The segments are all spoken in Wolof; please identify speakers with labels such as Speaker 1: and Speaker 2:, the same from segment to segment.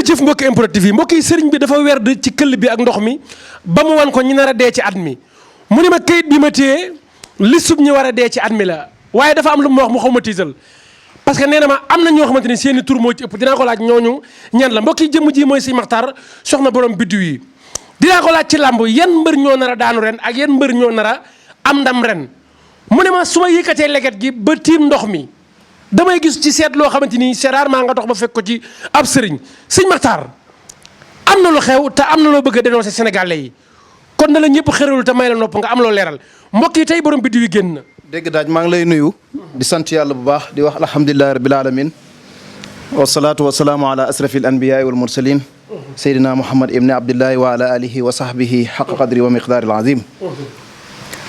Speaker 1: jërëjëf mbokki MPROD TV mbokk yi sëriñ bi dafa werd ci këll bi ak ndox mi ba mu wan ko ñi nar a dee ci at mi mu ne ma kayit bi ma téye listub ñi war a dee ci at mi la waaye dafa am lu mu wax mu xaw ma tiital parce que nee na ma am na ñoo xamante ni seen i tur moo ci ëpp dinaa ko laaj ñooñu ñan la mbokk yi jëmm ji mooy Sëñ Maxtaar soxna borom biddiw yi dinaa ko laaj ci làmb yan mbër ñoo nar a daanu ren ak yan mbër ñoo nar a am ndam ren mu ne ma su ma yëkkatee leget gi ba tiim ndox mi damay gis ci seet loo xamante ni c'est rarement nga dox ba fekk ko ci ab sëriñ Sëñ Maxtaar am na lu xew te am na loo bëgg a dénoncer sénégalais yi kon na la ñëpp xëralul te may la nopp nga am loo leeral mbokk yi tey borom biddiw yi génn na.
Speaker 2: dégg daaj maa ngi lay nuyu di sant yàlla bu baax di wax alhamdulilahi rabbil alamin wasalaatu wasalaamu ala asrafil anbiyaai wal mursalin seydina muhammad ibni abdillahi wa ala alihi wa sahbihi xaqa qadri wa miqdaaril azim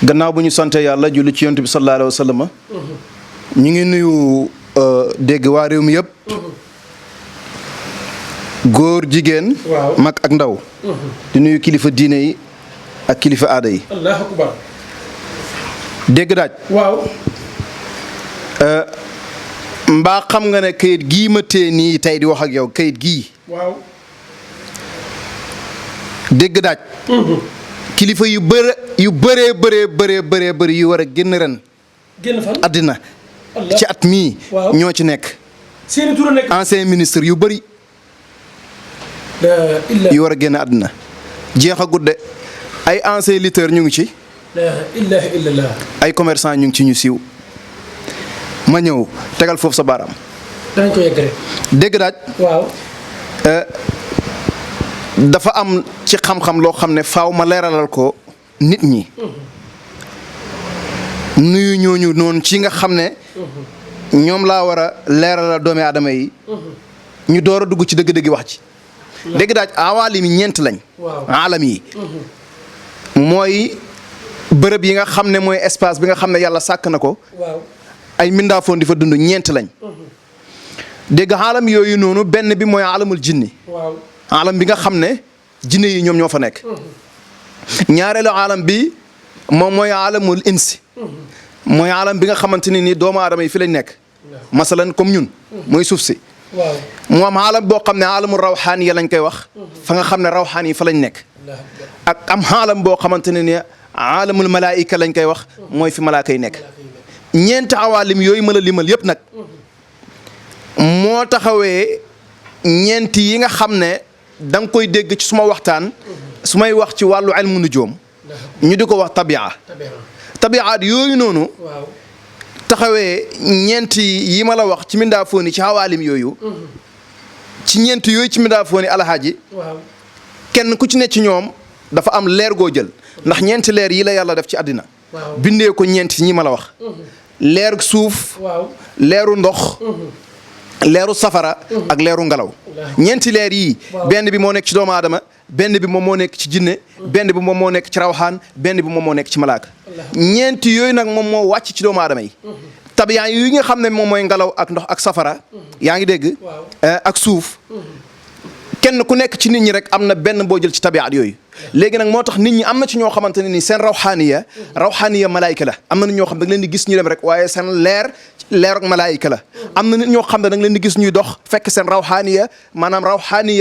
Speaker 2: gannaaw bu ñu sante yàlla julli ci yonent bi sallallahu alayhi wa sallam ñu ngi nuyu dégg waa réew mi yëpp góor jigéen mag ak ndaw di nuyu kilifa diine yi ak kilifa aada yi
Speaker 1: allahu akbar
Speaker 2: dégg daaj
Speaker 1: waaw
Speaker 2: mbaa xam nga ne kayit gii ma tee nii tey di wax ak yow kayit gii
Speaker 1: waaw
Speaker 2: dégg daaj kilifa yu bëree bëri yu war a génn ren
Speaker 1: génn fan
Speaker 2: àddina ci at mii ñoo ci nekk
Speaker 1: seeni tur a nekk
Speaker 2: ancien ministre yu bëri yu war a génn àddina jeex a gudde ay ancien lutteur ñu ngi ci
Speaker 1: la ilaha illallah
Speaker 2: ay commerçant ñu ngi ci ñu siiw ma ñëw tegal foofu sa baaraam
Speaker 1: dañ ko yegg rek
Speaker 2: dégg daaj
Speaker 1: waaw
Speaker 2: dafa am ci xam-xam loo xam ne faaw ma leeralal ko nit ñi nuyu ñooñu noonu ci nga xam ne ñoom laa war a leeralal doomi aadama yi ñu door a dugg ci dëgg-dëgg wax ci dégg daaj awaalim yi ñeent lañ aalam yi mooy bërëb yi nga xam ne mooy espace bi nga xam ne yàlla sàkk na ko ay mbindaafoon di fa dund ñeent lañ dégg aalam yooyu noonu benn bi mooy aalamul jinni aalam bi nga xam ne jinne yi ñoom ñoo fa nekk ñaareelu aalam bi moom mooy aalamul insi mooy aalam bi nga xamante ne ni doomu aadama yi fi lañ nekk masalan comme ñun mooy suuf si mu am aalam boo xam ne aalamul rawxaan yi lañ koy wax fa nga xam ne rawxaan yi fa lañ nekk ak am aalam boo xamante ne ni aalamul malaayika lañ koy wax mooy fi malaaka yi nekk ñeenti awaalim yooyu ma la limal yëpp nag moo taxawee ñeenti yi nga xam ne da nga koy dégg ci suma waxtaan su may wax ci wàllu ilmu nujuum ñu di ko wax tabiaat yooyu noonu taxawee ñeenti yi ma la wax ci mindaafooni ci awaalim yooyu ci ñeenti yooyu ci mindaafooni alhaaji kenn ku ci ne ci ñoom dafa am leer goo jël ndax ñeenti leer yi la yàlla def ci àddina bindee ko ñeenti ñi ma la wax leer suuf leeru ndox leeru safara ak leeru ngelaw ñeenti leer yii benn bi moo nekk ci doomu aadama benn bi moom moo nekk ci jinne benn bi moom moo nekk ci rawxaan benn bi moom moo nekk ci malaaka ñeenti yooyu nag moom moo wàcc ci doomu aadama yi tabiyaan yi nga xam ne moom mooy ngelaw ak ndox ak safara yaa ngi dégg ak suuf kenn ku nekk ci nit ñi rek am na benn boo jël ci tabiaat yooyu léegi nag moo tax nit ñi am na ci ñoo xamante ne ni seen rawxaaniya malaayika la am na nit ñoo xam da nga leen di gis ñu dem rek waaye seen leer ak malaayika la am na nit ñoo xam ne da nga leen di gis ñuy dox fekk seen rawxaaniya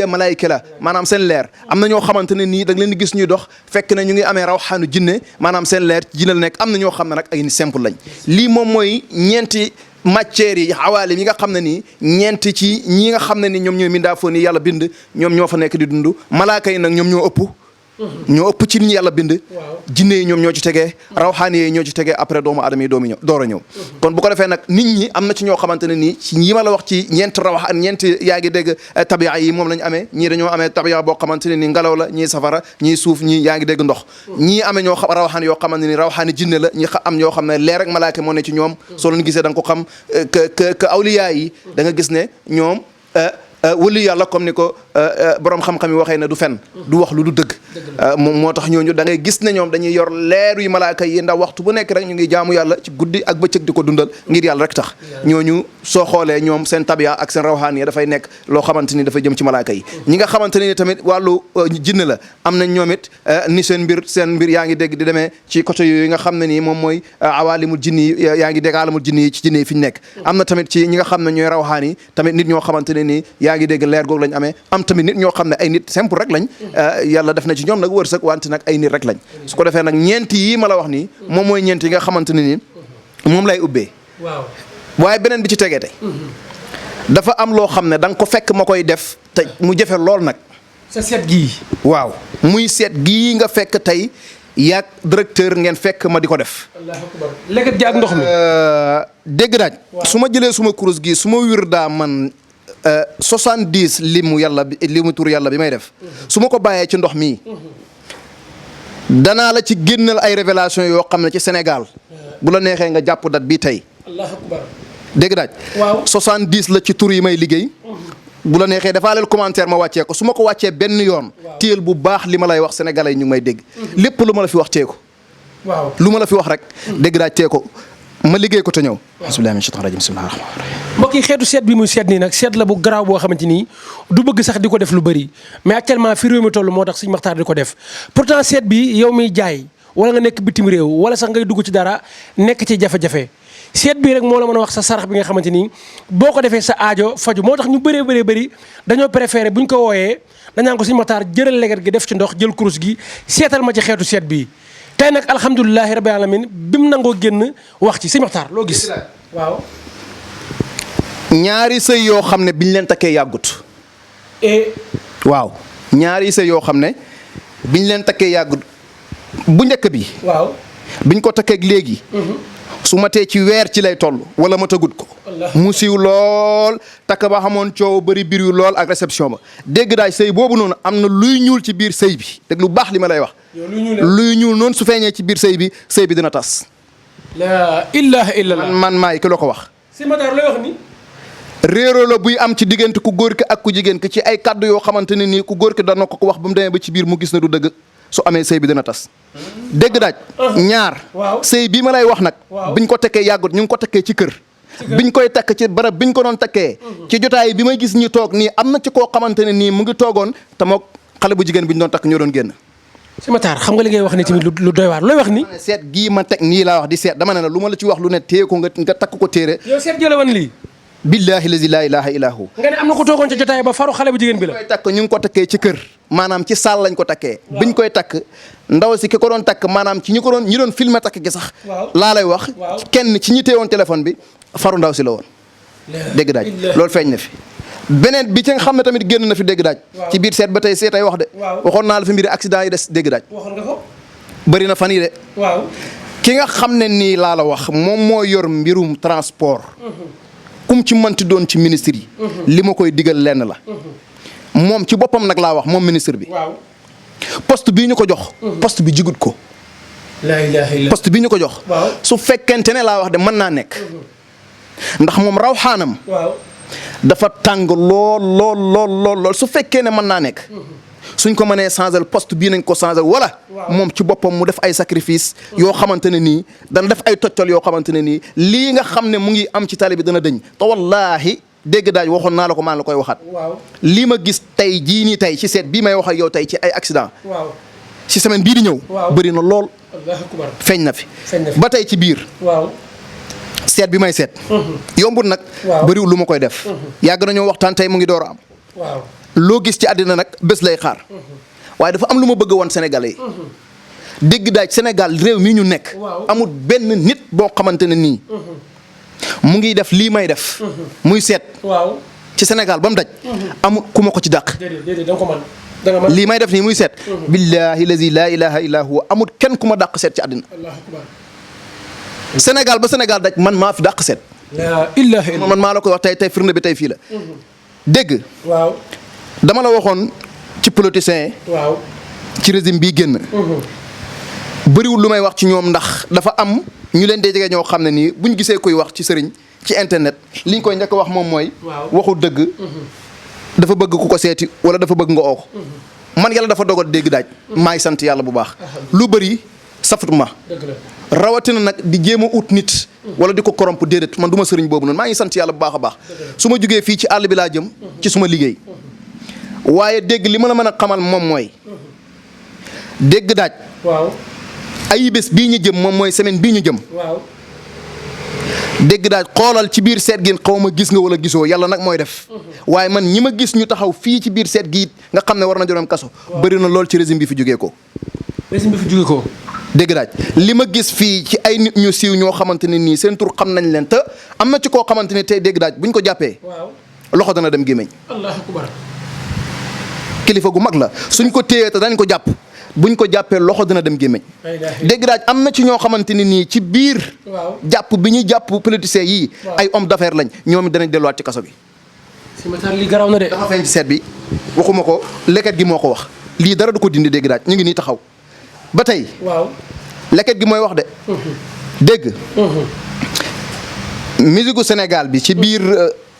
Speaker 2: malaayika la maanaam seen leer am na ñoo xamante ne nii da nga leen di gis ñuy dox fekk na ñu ngi amee rawxaanu jinne maanaam seen leer jinne la nekk am na ñoo xam ne nag ay ni simple lañ lii moom mooy ñeenti matières yi awaalim yi nga xam ne nii ñeenti ci ñi nga xam ne ni ñoom ñooy mindaafoon yi yàlla bind ñoom ñoo fa nekk di dund malaaka yi nag ñoom ñoo ëpp ci nit ñi yàlla bind jinne yi ñoom ñoo ci tegee rawxaani yi ñoo ci tegee après doomu aadama yi doomi ñëw door a ñëw kon bu ko defee nag nit ñi am na ci ñoo xamante ne nii ci ñi ma la wax ci ñeenti rawxaan ñeenti yaa ngi dégg tabia yi moom lañu amee ñii dañoo amee tabia boo xamante ne nii ngelaw la ñii safara ñii suuf ñii yaa ngi dégg ndox ñii amee ñoo xam rawxaan yoo xamante ne nii rawxaani jinne la ñi am ñoo xam ne leer ak malaaka moo ne ci ñoom soo leen gisee da nga ko xam que awliya yi da nga gis ne ñoom wëlu yàlla comme ni ko borom xam-xam yi waxee ne du fen du wax lu du dëgg moo tax ñooñu da ngay gis ne ñoom dañuy yor leeru yi malaaka yi ndax waxtu bu nekk rek ñu ngi jaamu yàlla ci guddi ak bëccëg di ko dundal ngir yàlla rek tax ñooñu soo xoolee ñoom seen tabiya ak seen rawxaan yi dafay nekk loo xamante ni dafay jëm ci malaaka yi ñi nga xamante ni tamit wàllu jinne la am nañ ñoom it ni seen mbir yaa ngi dégg di demee ci côté yooyu nga xam ne nii moom mooy awaalimul jinni yi yaa ngi dégg alamul jinni yi ci jinne yi fi ñu nekk am na tamit ci ñi nga xam ne ñooy rawxaan yi tamit nit ñoo xamante ne nii yaa ngi dégg leer googu lañ amee am tamit nit ñoo xam ne ay nit simple rek lañ yàlla def na ci ñoom nag wërsëg wante nag ay nit rek lañ su ko defee nag ñeent yi ma la wax nii moom mooy ñeent yi nga xamante ne nii moom lay ubbee waaye beneen bi ci tegee tey dafa am loo xam ne da nga ko fekk ma koy def te mu jafe lool nag
Speaker 1: sa seet gii
Speaker 2: waaw muy seet gii nga fekk tey yaag directeur ngeen fekk ma di ko def
Speaker 1: légat gi ak ndox mi
Speaker 2: dégg daaj su ma jëlee suma kurus gi su ma wir daa man 70 limu tur yàlla bi may def su ma ko bàyyee ci ndox mii danaa la ci génnal ay révélation yoo xam ne ci Sénégal bu la neexee nga jàpp dat bii tey dégg daaj 70 la ci tur yi may liggéey bu la neexee dafaa leen commentaire ma wàccee ko su ma ko wàccee benn yoon téel bu baax li ma lay wax sénégalais yi ñu ngi may dégg lépp lu ma la fi wax tee ko lu ma la fi wax rek dégg daaj tee ko ma liggéey ko te ñëw bismillahi min shaytan rajim bismillahi rahmani rahim
Speaker 1: mbokk yi xeetu seet bi muy seet nii nag seet la bu garaaw boo xamante ni du bëgg sax di ko def lu bëri mais actuellement fi réew mi toll moo tax Sëñ Maxtaar di ko def pourtant seet bi yow miy jaay wala nga nekk bitim réew wala sax ngay dugg ci dara nekk ci jafe-jafe seet bii rek moo la mën a wax sa sarax bi nga xamante ni boo ko defee sa aajo faju moo tax ñu bëree bëri dañoo préféré buñ ko wooyee dañaan ko Sëñ Maxtaar jëral leget gi def ci ndox jël kurus gi seetal ma ci xeetu seet bii tey nag alhamdulilahi rabbil alamin bi mu nangoo génn wax ci Sëñ Maxtaar loo gis waaw
Speaker 2: ñaari sëy yoo xam ne biñ leen takkee yàggut waaw ñaari sëy yoo xam ne biñ leen takkee yàggut bu njëkk bi
Speaker 1: waaw
Speaker 2: biñ ko takkeeg léegi su ma tee ci weer ci lay toll wala ma tagut ko mu siiw lool takk ba xamoon coow bëri biir yu lool ak réception ba dégg daay sëy boobu noonu am na luy ñuul ci biir sëy bi dégg lu baax li ma lay wax luy ñuul noonu su feeñee ci biir sëy bi dina tas
Speaker 1: la ilaha illallah
Speaker 2: man maay ki la ko wax
Speaker 1: Sëñ Maxtaar lay wax ni
Speaker 2: réeroo la buy am ci diggante ku góor ki ak ku jigéen ki ci ay kaddu yoo xamante ne nii ku góor ki dana ko wax ba mu demee ba ci biir mu gis na du dëgg su amee sëy bi dina tas dégg daaj ñaar sëy bii ma lay wax nag biñ ko takkee yàggut ñu ngi ko takkee ci kër biñ koy takk ci barab biñ ko doon takkee ci jotaay bi may gis ñi toog nii am na ci koo xamante ne nii mu ngi toogoon te moog xale bu jigéen bi ñu doon takk ñoo doon génn
Speaker 1: Sëñ Maxtaar xam nga li ngay wax ni tamit lu doy waar looy wax ni
Speaker 2: seet gii ma teg nii laa wax di seet dama ne la lu ma la ci wax lu ne téye ko nga takk ko téere
Speaker 1: yow seet jële woon lii
Speaker 2: billahi lazi laa ilaha illa hu
Speaker 1: nga ne am na ko toogoon ca jotaay ba faru xale bu jigéen bi la
Speaker 2: koy takk ñu ngi ko takkee ci kër maanaam ci saal lañ ko takkee biñ koy takk ndaw si ki ko doon takk maanaam ci ñi doon filmer takk gi sax laa lay wax kenn ci ñi téewoon téléphone bi faru ndaw si la woon dégg daaj loolu feeñ na fi beneen bi ci nga xam ne tamit génn na fi dégg daaj ci biir seet ba tey seetay wax de waxoon naa la fi mbiri accident yi des dégg daaj bëri na fan yi de ki nga xam ne nii laa la wax moom moo yor mbirum transport kum ci mënti doon ci ministre yi li ma koy digal lenn la moom ci boppam nag laa wax moom ministre bi poste bii ñu ko jox poste bi jigut ko poste bii ñu ko jox su fekkente ne laa wax de mën naa nekk ndax moom raw xaanam dafa tàng lool su fekkee ne mën naa nekk suñ ko mënee changer poste bii nañ ko changer wala moom ci boppam mu def ay sacrifice yoo xamante ne nii dana def ay toccal yoo xamante ne nii lii nga xam ne mu ngi am ci tali bi dana dëñ te wallaahi dégg daaj waxoon naa la ko maa la koy waxaat lii ma gis tey jii nii tey ci seet bii may wax ak yow tey ci ay accident ci semaine bii di ñëw bëri na lool feeñ na fi ba tey ci biir seet bi may seet yombul nag bëriwul lu ma koy def yàgg nañoo waxtaan tey mu ngi door a am loo gis ci àddina nag bés lay xaar waaye dafa am lu ma bëgg woon Sénégalais yi dégg daaj Sénégal réew mi ñu nekk amul benn nit boo xamante ne nii mu ngi def lii may def muy seet ci Sénégal ba mu daj amul ku ma ko ci dàq lii may def nii muy seet billahi lazi laa ilaha illa huwa amul kenn ku ma dàq seet ci àddina Sénégal ba Sénégal daj man maa fi dàq seet man maa la koy wax tey firnde bi tey fii la dégg dama la waxoon ci politicien ci régime bii génn bëriwul lu may wax ci ñoom ndax dafa am ñu leen dee jege ñoo xam ne nii buñ gisee koy wax ci sëriñ ci internet liñ koy njëkk a wax moom mooy waxu dëgg dafa bëgg ku ko seeti wala dafa bëgg nga oo ko man yàlla dafa dogal dégg daaj. maay sant yàlla bu baax. lu bëri safut ma.
Speaker 1: dëgg la.
Speaker 2: rawatina nag di jéem a ut nit. wala di ko corrompre déedéet man du ma sëriñ boobu noonu maa ngi sant yàlla bu baax a baax. su ma jugee fii ci àll bi laa jëm. ci suma liggéey. waaye dégg li ma la mën a xamal moom mooy. dégg daaj.
Speaker 1: waaw.
Speaker 2: ay bés bii ñu jëm moom mooy semaine bii ñu jëm.
Speaker 1: waaw.
Speaker 2: dégg daaj xoolal ci biir seet gi xaw ma gis nga wala gisoo yàlla nag mooy def. waaye man ñi ma gis ñu taxaw fii ci biir seet gi it nga xam ne war na jorom kaso. bëri na lool ci régime bi fi jógee ko.
Speaker 1: régime bi fi jógee ko.
Speaker 2: dégg daaj li ma gis fii ci ay nit ñu siiw ñoo xamante ne nii seen tur xam nañ leen te am na ci koo xamante ne tey dégg daaj buñ ko jàppee.
Speaker 1: waaw.
Speaker 2: loxo dana dem gémmiñ.
Speaker 1: allahu akbar.
Speaker 2: kilifa gu mag la suñ ko téyee te dañ ko jàpp buñ ko jàppee loxo dana dem gémmiñ. dégg daaj am na ci ñoo xamante ne nii ci biir.
Speaker 1: waaw.
Speaker 2: jàpp bi ñuy jàpp politiciens yii. ay homme d'affaires lañ ñoom it danañ delluwaat ci kaso bi.
Speaker 1: si ma li garaw na de.
Speaker 2: dafa feeñ ci seet bi waxuma ko leket gi moo ko wax lii dara du ko dindi dégg daaj ñu ngi nii taxaw ba tey.
Speaker 1: waaw.
Speaker 2: leket gi mooy wax de. dégg. musique Sénégal bi ci biir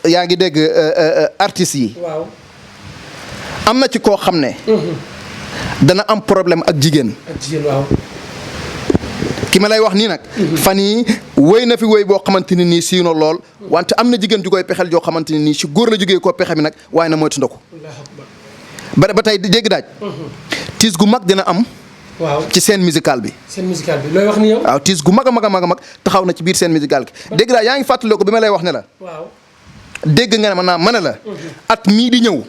Speaker 2: yaa ngi dégg artistes yi.
Speaker 1: waaw.
Speaker 2: am na ci koo xam ne. dana am problème ak jigéen.
Speaker 1: ak jigéen waaw.
Speaker 2: ki ma lay wax nii nag. fan yii wéy na fi wéy boo xamante ne nii siiw na lool. wante am na jigéen ju koy pexeel joo xamante ne nii si góor la jógee koo pexe mi nag waaye na moytu ndoku. ba tey dégg daaj. tiis gu mag dina am.
Speaker 1: waaw
Speaker 2: ci scène musicale bi.
Speaker 1: scène musicale bi looy wax ni yow.
Speaker 2: waaw tiis gu mag a mag a mag a mag taxaw na ci biir scène musicale bi. dégg daaj yaa ngi fàttalikoo ko bi ma lay wax ne la.
Speaker 1: waaw.
Speaker 2: dégg nga ne maanaam ma ne la. at mii di ñëw.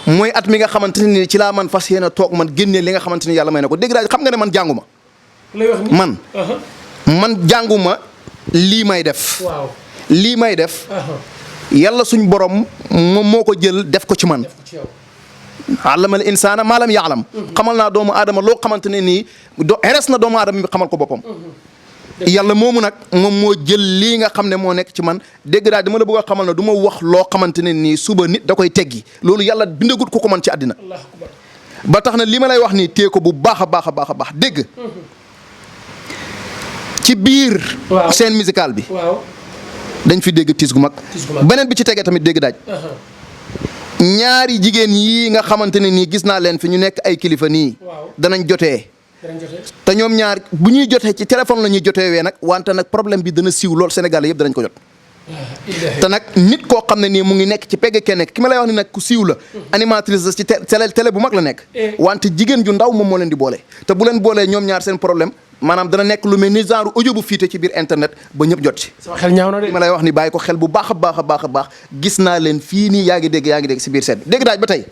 Speaker 2: mooy at mi nga xamante ne nii ci laa man fas yéene toog man génnee li nga xamante ni yàlla may na ko dégg daaj xam nga ne man jànguma.
Speaker 1: looy wax ni
Speaker 2: man jànguma lii may def.
Speaker 1: waaw.
Speaker 2: lii may def. yàlla suñ borom moom moo ko jël def ko ci man. allamal insaana maa lam ya'lam. xamal naa doomu aadama loo xamante ne nii xeres na doomu aadama bi xamal ko boppam. yàlla moomu nag moom moo jël lii nga xam ne moo nekk ci man dégg daal dama la bëgg a xamal ne du ma wax loo xamante ne nii suba nit da koy teggi loolu yàlla bindagut ko man ci àddina. ba tax na li ma lay wax nii téye ko bu baax a baax a baax a baax dégg. ci biir. scène musicale bi. dañ fi dégg tiis gu mag. beneen bi ci tegee tamit dégg daaj. ñaari jigéen yii nga xamante ne nii gis naa leen fi ñu nekk ay kilifa nii. danañ jotee. te ñoom ñaar bu ñuy jotee ci téléphone la ñuy jotee wee nag wante nag problème bi dana siiw lool Sénégal yëpp danañ ko jot. te nag nit koo xam ne nii mu ngi nekk ci pegg kenn ki ma lay wax ni nag ku siiw la. animatrice la ci télé bu mag la nekk. wante jigéen ju ndaw moom moo leen di boole. te bu leen boolee ñoom ñaar seen problème maanaam dana nekk lu mel ni genre audio bu fiite ci biir internet ba ñëpp jot ci.
Speaker 1: sama xel ñaaw na de.
Speaker 2: ma lay wax ni bàyyi ko xel bu baax a baax a baax a baax gis naa leen fii nii yaa ngi dégg si biir seet bi dégg daaj ba tey.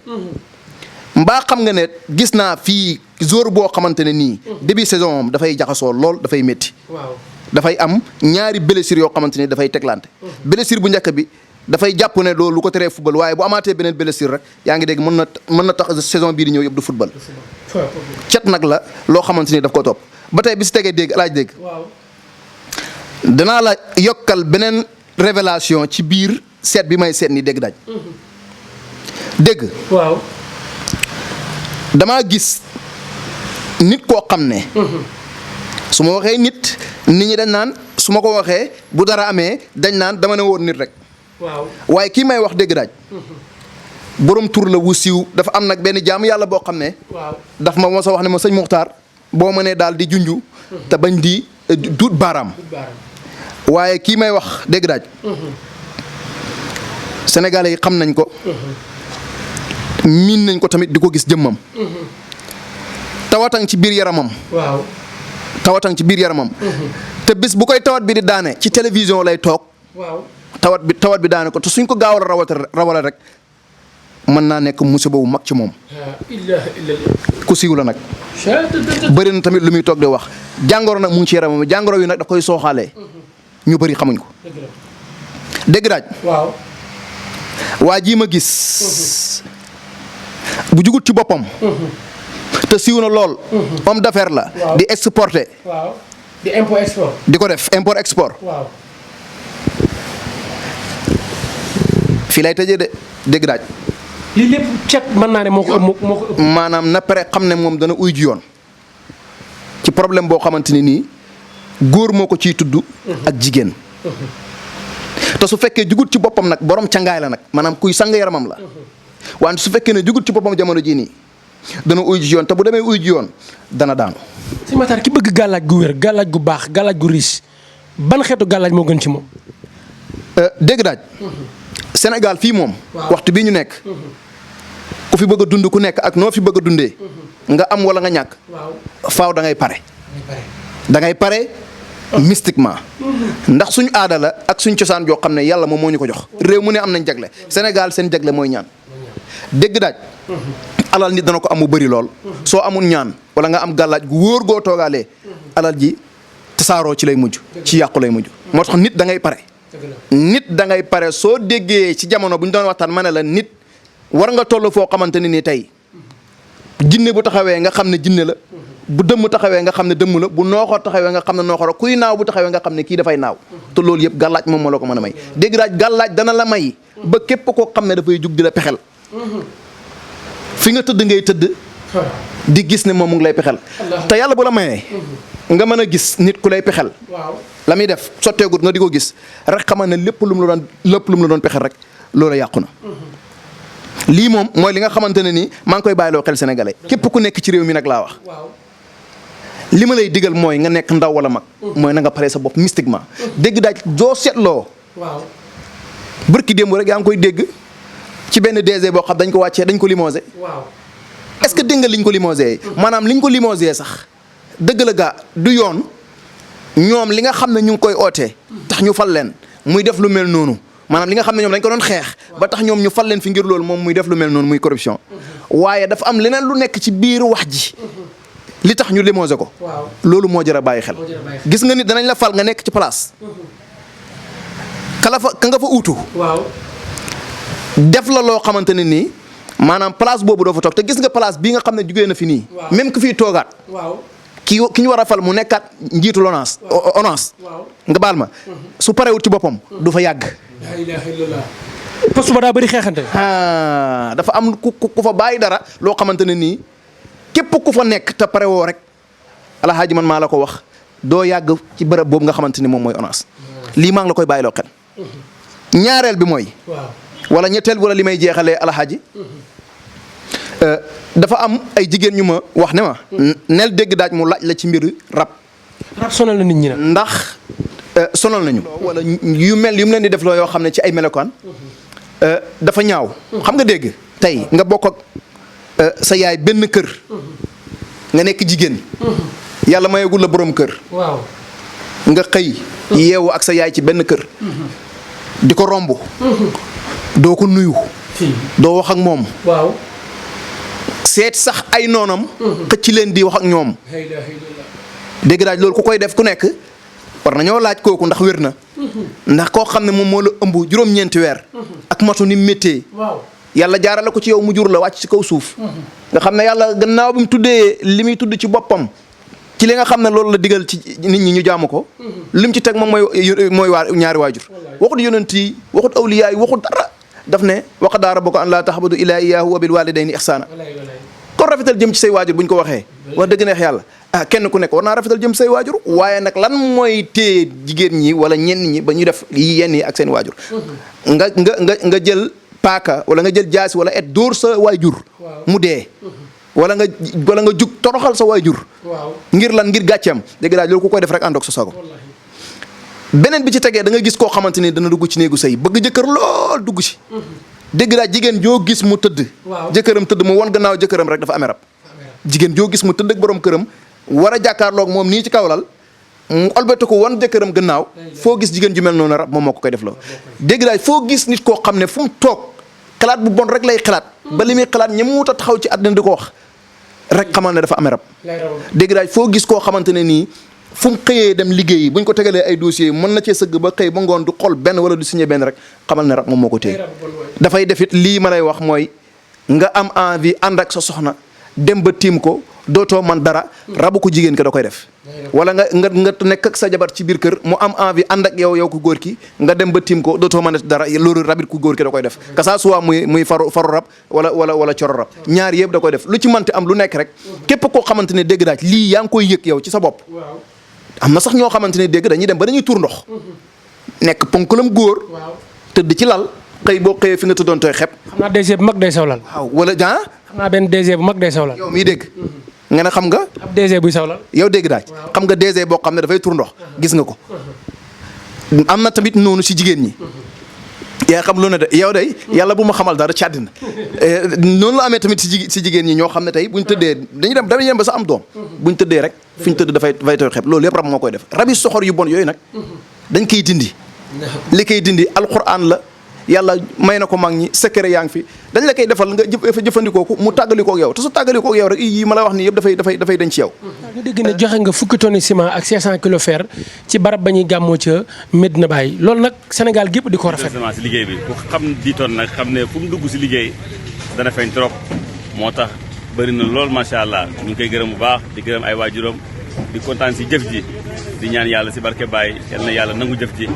Speaker 2: mbaa xam nga ne gis naa fii jour boo xamante ne nii. début saison moom dafay jaxasoo lool dafay métti.
Speaker 1: waaw
Speaker 2: dafay am ñaari blessure yoo xamante ni dafay teglante. blessure bu njëkk bi dafay jàpp ne loolu lu ko teree football waaye bu amaatee beneen blessure rek yaa ngi dégg mën na tax saison bii di ñëw yëpp du football. cet nag la loo xamante ni daf ko topp ba tey bi si tegee dégg laaj dégg.
Speaker 1: waaw.
Speaker 2: danaa la yokkal beneen révélation ci biir seet bi may seet ni dégg daaj. dégg.
Speaker 1: waaw.
Speaker 2: damaa gis nit koo xam ne. su ma waxee nit ñi dañ naan su ma ko waxee bu dara amee dañ naan dama ne woon nit rek.
Speaker 1: waaw.
Speaker 2: waaye kii may wax dégg daaj. borom tur la wu siiw dafa am nag benn jaam yàlla boo xam ne.
Speaker 1: waaw.
Speaker 2: daf ma mos a wax ne ma sëñ Muxtaar boo mënee daal di junju. te bañ di duut baaraam. waaye kii may wax dégg daaj. Sénégalais yi xam nañ ko. miin nañ ko tamit di ko gis jëmmam. tawatang ci biir yaramam.
Speaker 1: waaw.
Speaker 2: tawatang ci biir yaramam. te bis bu koy tawat bi di daane ci télévision lay toog.
Speaker 1: waaw.
Speaker 2: tawat bi daane ko te suñ ko gaawal rawale rek mën naa nekk musiba bu mag ci moom. ku siiw la nag. bëri na tamit lu muy toog di wax jàngoro nag mu ngi ci yaramam jàngoro yi nag da koy sooxaalee. ñu bëri xamuñ ko. dégg daaj.
Speaker 1: waaw.
Speaker 2: waa jii ma gis. bu jugut ci boppam. te siiw na lool. homme d'affaires la. di exporter.
Speaker 1: waaw. di import export.
Speaker 2: di ko def import export.
Speaker 1: waaw.
Speaker 2: fii lay tëjee de dégg daaj.
Speaker 1: lii lépp cet mën naa ne moo ko ëpp.
Speaker 2: maanaam na pare xam ne moom dana uy ji yoon. ci problème boo xamante ni nii góor moo ko ciy tudd. ak jigéen. te su fekkee jugut ci boppam nag borom cangaay la nag maanaam kuy sang yaramam la. wante su fekkee ne jugut ci boppam jamono jii nii dana uy ji yoon te bu demee uy ji yoon dana daanu.
Speaker 1: si Matar ki bëgg gàllaaj gu wér gàllaaj gu baax gàllaaj gu riche ban xeetu gàllaaj moo gën ci moom.
Speaker 2: dégg daaj Sénégal fii moom. waxtu bii ñu nekk. ku fi bëgg a dund ku nekk ak noo fi bëgg a dundee. nga am wala nga ñàkk. faaw da ngay pare. da ngay pare mystiquement. ndax suñu aada la ak suñ cosaan joo xam ne yàlla moom moo ñu ko jox. réew mu ne am nañ jagle Sénégal seen jagle mooy ñaan. dégg daaj alal nit dana ko am mu bëri lool. soo amul ñaan wala nga am gàllaaj gu wóor goo toogaalee. alal ji tasaaroo ci lay mujj. ci yàqu lay mujj. moo tax nit da ngay pare. nit da ngay pare soo déggee ci jamono bu ñu doon waxtaan ma ne la nit war nga toll foo xamante ne ni tey jinne bu taxawee nga xam ne jinne la. bu dëmm taxawee nga xam ne dëmm la bu nooxoor taxawee nga xam ne nooxoor kuy naaw bu taxawee nga xam ne kii dafay naaw. te loolu yëpp gàllaaj moom moo la ko mën a may. dégg daaj gàllaaj dana la may. ba képp koo xam ne dafay jug di la pexel. fi nga tëdd ngay tëdd. di gis ne moom mu ngi lay pexel. te yàlla bu la mayee. nga mën a gis nit ku lay pexel. la muy def sotteegut nga di ko gis rek xamal ne lépp lu mu la doon pexel rek loola yàqu na. lii moom mooy li nga xamante ne nii maa ngi koy bàyyiloo xel sénégalais képp ku nekk ci réew mi nag laa wax. li ma lay digal mooy nga nekk ndaw wala mag. mooy na nga pare sa bopp mystiquement. dégg daaj doo seetloo. bërki démb rek yaa ngi koy dégg ci benn DG boo xam dañ ko wàccee dañ ko limogé. est-ce que dégg nga liñ ko limogé. maanaam liñ ko limogé sax dëgg la gaa du yoon ñoom li nga xam ne ñu ngi koy ootee. tax ñu fal leen muy def lu mel noonu. maanaam li nga xam ne ñoom dañ ko doon xeex ba tax ñoom ñu fal leen fi ngir loolu moom muy def lu mel noonu muy corruption. waaye dafa am leneen lu nekk ci biir wax ji. li tax ñu limogé ko. loolu moo jar a bàyyi xel. gis nga nit danañ la fal nga nekk ci place. ka nga fa uutu. def la loo xamante ne nii maanaam place boobu doo fa toog te gis nga place bii nga xam ne jugee na fi nii. même ku fiy toogaat. ki ñu war a fal mu nekkaat njiitu ONAS. nga baal ma. su parewut ci boppam. du fa yàgg.
Speaker 1: poste ba daa bëri xeexante.
Speaker 2: dafa am ku fa bàyyi dara loo xamante ne nii képp ku fa nekk te pare woo rek alxaaji man maa la ko wax doo yàgg ci bërëb boobu nga xamante ni moom mooy ONAS. lii maa ngi la koy bàyyiloo xel. ñaareel bi mooy. wala ñetteel wala li may jeexalee alxaaji. dafa am ay jigéen ñu ma wax ne ma. nel dégg daaj mu laaj la ci mbir rab.
Speaker 1: rab sonal na nit ñi nag.
Speaker 2: ndax sonal nañu. wala yu mel yu mu leen di def loo yoo xam ne ci ay melokaan. dafa ñaaw. xam nga dégg tey nga bokk ak sa yaay benn kër. nga nekk jigéen. yàlla mayagul la borom kër. nga xëy yeewu ak sa yaay ci benn kër. di ko romb. doo ko nuyu. doo wax ak moom. seet sax ay noonam. xëcc leen di wax ak ñoom. dégg daaj loolu ku koy def ku nekk war nañoo laaj kooku ndax wér na. ndax koo xam ne moom moo la ëmb juróom-ñeenti weer. ak matu ni méttee. yàlla jaarale ko ci yow mu jur la wàcc ci kaw suuf. nga xam ne yàlla gannaaw bi mu tuddee li muy tudd ci boppam. ci li nga xam ne loolu la digal ci nit ñi ñu jaamu ko. lim ci teg moom mooy ñaari waajur. waxut yonent yi waxut awliyaa yi waxut dara. daf ne wa qadaa rabbuka an laa ta'budu illaa iyyaahu wa bil waalidayni ihsaana. kon rafetal jëm ci say waajur bu ñu ko waxee. wax dëgg neex yàlla kenn ku nekk war naa rafetal jëm ci say waajur. waaye nag lan mooy téye jigéen ñi wala ñenn ñi ba ñu def yenn yi ak seen waajur. nga jël paaka wala nga jël jaasi wala et dóor sa waajur. mu dee. wala nga jug toroxal sa waajur. ngir lan ngir gàcceem dégg daal loolu ku koy def rek àndoog sa sago. beneen bi ci tegee da nga gis koo xamante ni dana dugg ci néegu sëy bëgg jëkkër lool dugg ci. dégg daal jigéen joo gis mu tëdd. jëkkëram tëdd mu won gannaaw jëkkëram rek dafa amee rab. jigéen joo gis mu tëdd ak borom këram war a jàkkaarloog moom nii ci kawlal mu olbati ko wan jëkkëram gannaaw foo gis jigéen ju mel noonu rab moom moo ko koy def loo. dégg daal foo gis nit koo xam ne fu mu toog xalaat bu bon rek lay xalaat. ba li muy xalaat ñi mu wut a taxaw ci àddina di ko wax rek xamal ne dafa amee rab. dégg daal foo gis koo xamante ne nii fu mu xëyee dem liggéeyi buñ ko tegalee ay dossiers mën na cee sëgg ba xëy ba ngoon du xool benn wala du signé benn rek xamal ne rab moom moo ko téye. dafay defit lii ma lay wax mooy nga am envie ànd ak sa soxna dem ba tiim ko dootoo man dara rabu ko jigéen ki da koy def. wala nga nekk ak sa jabar ci biir kër mu am envie ànd ak yow ku góor ki nga dem ba tiim ko dootoo mën dara loolu rabit ku góor ki da koy def. que ça soit muy faru rab wala coro rab ñaar yëpp da koy def lu ci mënti am lu nekk rek képp koo xamante ne dégg daaj lii yaa ngi koy yëg yow ci sa bopp. am na sax ñoo xamante ne dégg dañuy dem ba dañuy tuur ndox. nekk ponkalam góor. tëdd ci lal xëy boo xëyee fi nga tëddoon tooy xepp.
Speaker 1: xam naa day seet mag day sawlal.
Speaker 2: waaw wala
Speaker 1: xam naa benn DG bu mag day sawlal.
Speaker 2: yow miy dégg. nga ne xam nga.
Speaker 1: ab DG buy sawlal.
Speaker 2: yow dégg daaj xam nga DG boo xam ne dafay tur ndox gis nga ko. am na tamit noonu si jigéen ñi. yaa xam lu ne de yow day yàlla bu ma xamal dara ci àddina noonu la amee tamit si jigéen ñi ñoo xam ne tey buñ tëddee dañuy dem ba sa am doom buñ tëddee rek fi ñu tëdd dafay tooy xeeb loolu yëpp rab moo koy def rabi soxor yu bon yooyu nag dañ koy dindi li koy dindi alquran la yàlla may na ko mag ñi secret yaa ngi fi dañ la koy defal nga jëfandikoo ko mu tàggalikoo ak yow te su tàggalikoo ak yow rek yi ma la wax nii yëpp dafay dañ ci yow.
Speaker 1: nga dégg ne joxe nga fukki tonnes ciment ak 500 kilos fer ci barab ba ñuy gàmmoo ca Medina Baye loolu nag Sénégal gépp di ko rafet.
Speaker 3: si liggéey bi ku xam 10 tonnes nag xam ne fu mu dugg si liggéey dana feeñ trop moo tax bëri na lool macha allah ñu ngi koy gërëm bu baax di gërëm ay waajuram di kontaan si jëf ji di ñaan yàlla si barke Baye yal na yàlla nangu jëf ji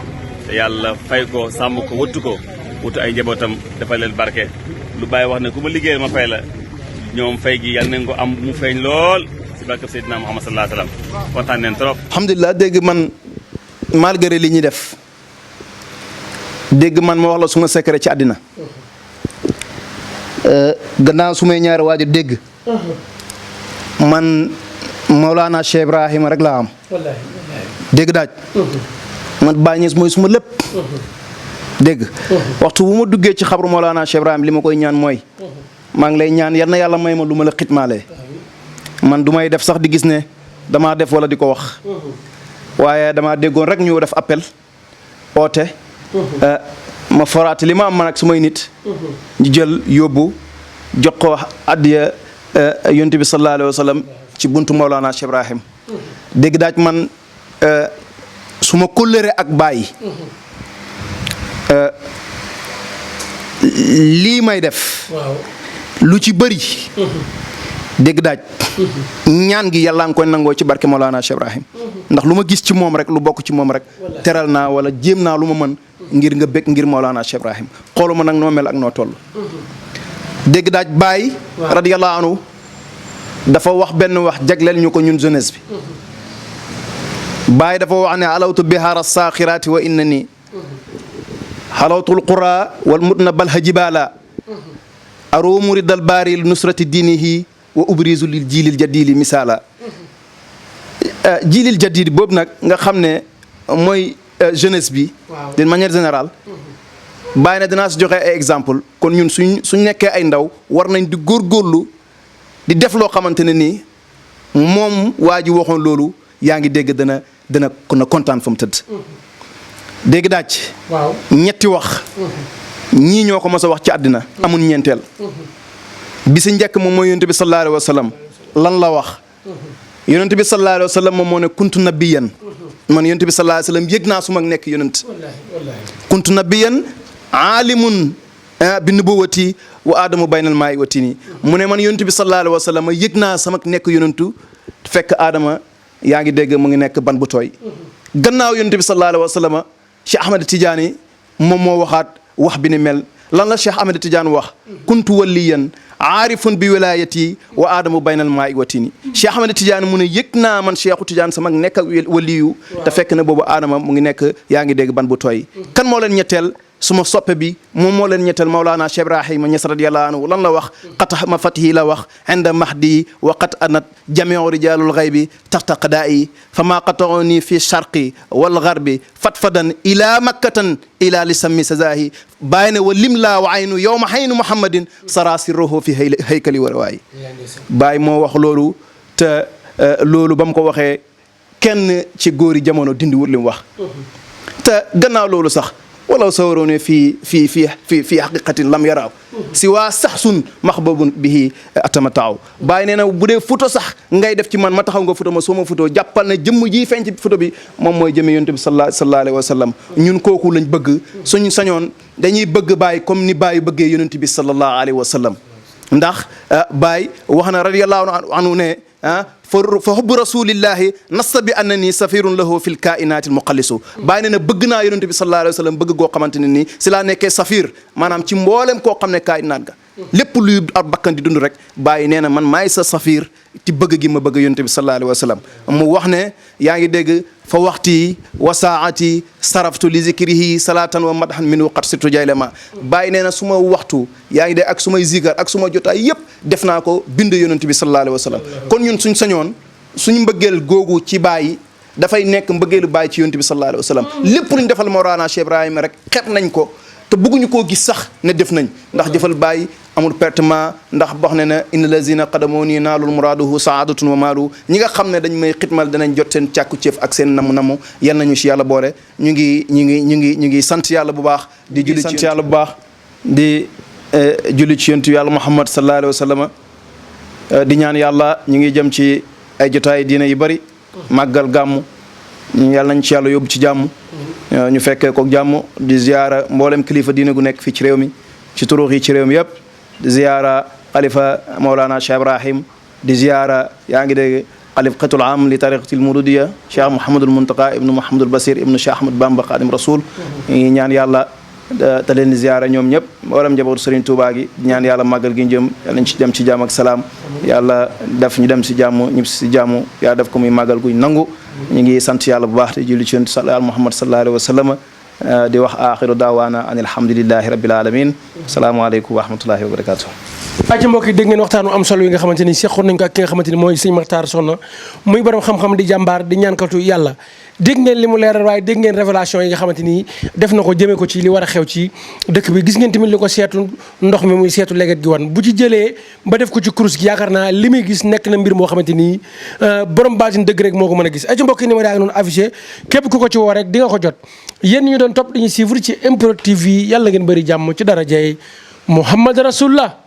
Speaker 3: te yàlla fay ko sàmm ko wëttu ko wutu ay njabootam dafa leen barke lu Baye wax ne ku ma liggéeyal ma fay la ñoom fay gi yal nañ ko am mu feeñ lool si barke Seydina Muhammad sallallahu alayhi wa sallam kontaan neen trop.
Speaker 2: alhamdulilah dégg man malgré li ñuy def dégg man ma wax la suma secret ci àddina gannaaw su may ñaari waajur dégg man Mawlana Cheikh Ibrahima rek laa am dégg daaj man Baye Niass mooy suma lépp dégg waxtu bu ma duggee ci xabru Mawlana Cheikh Ibrahima li ma koy ñaan mooy maa ngi lay ñaan yal na yàlla may ma lu ma la xitmaalee man du may def sax di gis ne damaa def wala di ko wax waaye damaa déggoon rek ñu def appel oote ma foraate li ma am man ak sumay nit ñu jël yóbbu jox ko addiya yonent bi sallallahu alayhi wa sallam ci buntu Mawlana Cheikh Ibrahim dégg daaj man su ma kóllëre ak Baye lii may def lu ci bëri dégg daaj ñaan gi yàlla nga koy nangoo ci barke Mawlana Cheikh Ibrahim ndax lu ma gis ci moom rek lu bokk ci moom rek teral naa wala jéem naa lu ma mën ngir nga bëgg ngir Mawlana Cheikh Ibrahim xooluma nag noo mel ak noo toll dégg daaj Baye radiyallahu anhu dafa wax benn wax jagleel ñu ko ñun jeunesse bi Baye dafa wax ne alawtu bihaara saaxiraati wa inna ni xalawtul qura wal mutna balha jibala aro muridal baari li nusrati diinihi wa ubrizu lil jiilil jadidi misaala jiilil jadidi boobu nag nga xam ne mooy jeunesse bi d'une manière générale Baye ne dinaa si joxe ay exemple kon ñun suñ nekkee ay ndaw war nañ di góorgóorlu di def loo xamante ne nii moom waa ji waxoon loolu yaa ngi dégg dana kontaan fa mu tëdd dégg daaj ñetti wax ñii ñoo ko mos a wax ci àddina amul ñeenteel bi si njëkk moom mooy yonent bi sallallahu alayhi wa sallam lan la wax yonent bi sallallahu alayhi wa sallam moom moo ne kuntu nabiyan man yonent bi sallallahu alayhi wa sallam yëg naa su mag nekk yonent kuntu nabiyan aalimun bi nubuwati wa aadamu baynal maa'i wa tini mu ne man yonent bi sallallahu alayhi wa sallam yëg naa sama nekk yonentu fekk aadama yaa ngi dégg mu ngi nekk ban bu tooy gannaaw yonent bi sallallahu alayhi wa sallam Cheikh Ahmed Tidiane moom moo waxaat wax bi ni mel lan la Cheikh Ahmed Tidiane wax kuntu waliyan aarifun bi wilayati wa aadamu baynal maa'i wa tini Cheikh Ahmed Tidiane mu ne yëg naa man Cheikhu Tidiane sama nekk waliyu te fekk na boobu aadama mu ngi nekk yaa ngi dégg ban bu tooy kan moo leen ñetteel suma soppe bi moom moo leen ñetteel Mawlana Cheikh Ibrahima Niass radiyallahu anhu lan la wax qat ma fatihi la wax inda mahdi wa qat anat jamiu rijalul ghaybi taxta qadaa'i fama qata'uni fi sharqi wal gharbi fatfadan ila makkatan ila lisami sazahi bayna wa limla wa aynu yawma haynu muhammadin sarasiruhu fi haykali wa rawayi Baye moo wax loolu te loolu ba mu ko waxee kenn ci góori jamono dindiwul li mu wax te gannaaw loolu sax walaw sawaroone fii haqiqatin lam yaraaw si waa sax sun maxbabun bihi atamataaw Baye nee na bu dee photo sax ngay def ci man ma taxaw nga photo ma soo ma photo jàppal ne jëmm ji feeñ ci photo bi moom mooy jëme yonent bi sallallahu alayhi wa sallam ñun kooku lañ bëgg suñu sañoon dañuy bëgg Baye comme ni Baye bëggee yonent bi sallallahu alayhi wa sallam ndax Baye wax na radiyallahu anhu ne fa hubbu rasulillahi nassa bi annani safirun lahu fil kainati muqallisu Baye ne na bëgg naa yonent bi sallallahu alayhi wa sallam bëgg goo xamante ne nii si laa nekkee safir maanaam ci mboolem koo xam ne kainaat ga lépp luy ab bakkan di dund rek Baye nee na man maay sa safir ci bëgg gi ma bëgg yonent bi sallallahu alayhi wa sallam mu wax ne yaa ngi dégg fa waxti wa saati saraftu li zikrihi salatan wa madhan minu qad situ jaylema bàyyi nee na su ma waxtu yaa ngi dégg ak su may zikar ak su ma jotaay yëpp def naa ko bind yonent bi sallallahu alayhi wa sallam kon ñun suñ sañoon suñu mbëggeel googu ci bàyyi dafay nekk mbëggeelu bàyyi ci yonent bi sallallahu alayhi wa sallam lépp luñ defal Mawlana Cheikh Ibrahima rek xeeb nañ ko te bëgguñu koo gis sax ne def nañ ndax jëfal bàyyi amul pertement ndax wax ne na inna lazina qadamoo nii naalul muraaduhu saadatun wa maalu ñi nga xam ne dañ may xitmal danañ jot seen càkku ceef ak seen namu yal nañu si yàlla boole ñu ngi sant yàlla bu baax di julli sant yàlla bu baax di julli ci yontu yàlla Muhammad sallallahu alayhi wa sallam di ñaan yàlla ñu ngi jëm ci ay jotaay diine yu bari màggal gàmmu yàlla nañ ci yàlla yóbbu ci jàmm ñu fekkee ko jàmm di ziyaara mboolem kilifa diine gu nekk fii ci réew mi ci turux yi ci réew mi yëpp di ziyaara xalifa Mawlana Cheikh Ibrahim di ziyaara yaa ngi dégg xalifatul am li tariqatil muridiya Cheikh Mouhamadul Muntaqa ibnu Mouhamadul Basir ibnu Cheikh Ahmad Bamba Xaadim Rasul ñu ñaan yàlla te leen di ziyaara ñoom ñëpp mboolem njabootu Serigne Touba gi ñaan yàlla màggal gi jëm yàlla nañ ci dem ci jàmm ak salaam yàlla def ñu dem si jàmm ñëpp si jàmm yàlla def ko muy màggal guñ nangu ñu ngi sant yàlla bu baax di julli ci yonent Muhammad sallallahu alayhi wa sallam di wax axiru daawaana an alhamdulillahi rabbil alamin asalaamaaleykum wa rahmatullahi wa barakatuh
Speaker 1: aca mbokk yi dégg ngeen waxtaanu am solo yi nga xamante ni seqoon nañ ko ak ki nga xamante ni mooy sëñ Makhtar Sokhna muy borom xam-xam di jàmbaar di ñaankatu yàlla dégg ngeen li mu leeral waaye dégg ngeen révélation yi nga xamante ni def na ko jëmee ko ci li war a xew ci dëkk bi gis ngeen tamit li ko seetu ndox mi muy seetu leget gi wan bu ci jëlee ba def ko ci kurus gi yaakaar naa li muy gis nekk na mbir moo xamante ni borom baatin dëgg rek moo ko mën a gis aca mbokk yi ni ma daa ngi noonu affiché képp ku ko ci woo rek di nga ko jot yéen ñu doon topp dañuy suivre ci MPROD TV yàlla ngeen bëri jàmm ci darajay Muhammad Rasulullah